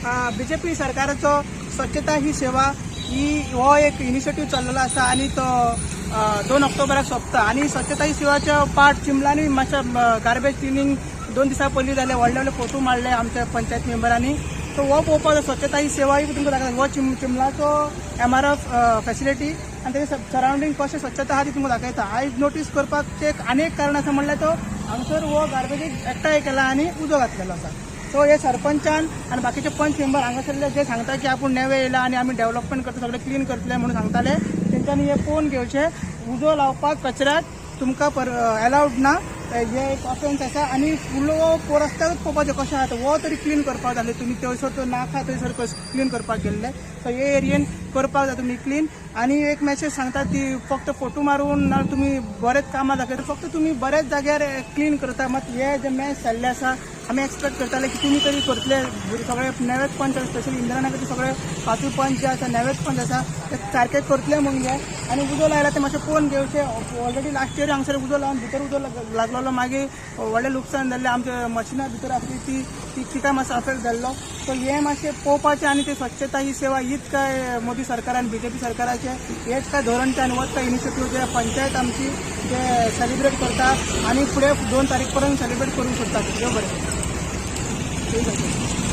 BJP सरकाराचो स्वच्छता ही सेवा ही हो एक इनिशिएटीव चाललेलो आसा आनी तो 2 ऑक्टोबराक सोंपता. आनी स्वच्छता ही सेवाच्या पार्ट चिंबलांनी मातशें गार्बेज क्लिनींग 2 दिसां पयलीं जालें, व्हडले व्हडले फोटो मारले आमच्या पंचायत मेंबरांनी. सो हो पळोवपाक जाय. स्वच्छता ही सेवा ही तुमकां दाखयता. हो चिंबलाचो एमआरएफ फॅसिलिटी आनी तेजे सरावंडींग कशें स्वच्छता आहा ती तुमकां दाखयता. आयज नोटीस करपाक एक आनी एक कारण आसा, म्हणल्यार तो हांगसर हो गार्बेजीक एकठांय केला आनी उजो घातलेलो आसा. सो हे सरपंचान आनी बाकीचे पंच मेंबर हांगासरले जे सांगता की आपूण नेवे येयला आनी आमी डेव्हलपमेंट करता, सगळें क्लीन करतले म्हणून सांगताले, तेंच्यांनी हे पळोवन घेवचें. उजो लावपाक कचऱ्याक तुमकां पर एलावड ना, हे एक ऑफेन्स आसा. आनी फुडलो हो रस्त्यारूच पळोवपाचें कशें आहा, हो तरी क्लीन करपाक जाय. तुमी थंयसर तो नाका थंयसर क्लीन करपाक गेल्ले. सो हे एरियेन करपाक जाय तुमी क्लीन. आनी एक मॅसेज सांगता ती फक्त फोटो मारून ना तुमी बरेच कामां दाखयता, फक्त तुमी बऱ्याच जाग्यार क्लीन करता. मात हे जे मॅस जाल्ले आसा, आमी एक्सपेक्ट करताले की तुमी तरी करतले. सगळे नवेच पंच, स्पेशली इंदिरानगरचे सगळे पांचूय पंच जे आसा, नवेच पंच आसा, ते सारके करतले म्हणून हे. आनी उजो लायला ते मातशें पळोवन घेवचे. ऑलरेडी लास्ट इयर हांगसर उजो लावन भितर उजो लागलेलो, मागीर व्हडलें लुकसाण जाल्लें. आमच्या मशिनां भितर आसली ती ती तिका मातसो अफेक्ट जाल्लो. सो हें मातशें पळोवपाचें. आनी ते स्वच्छता ही सेवा हीच काय मोदी सरकार आनी बीजेपी सरकाराचें हेच काय धोरण ते आनी होच काय इनिशिएटीव जे पंचायत आमची ते सेलिब्रेट करता आनी फुडें 2 तारीख पर्यंत सेलिब्रेट करूंक सोदता. देव बरें करूं. ठीक आसा.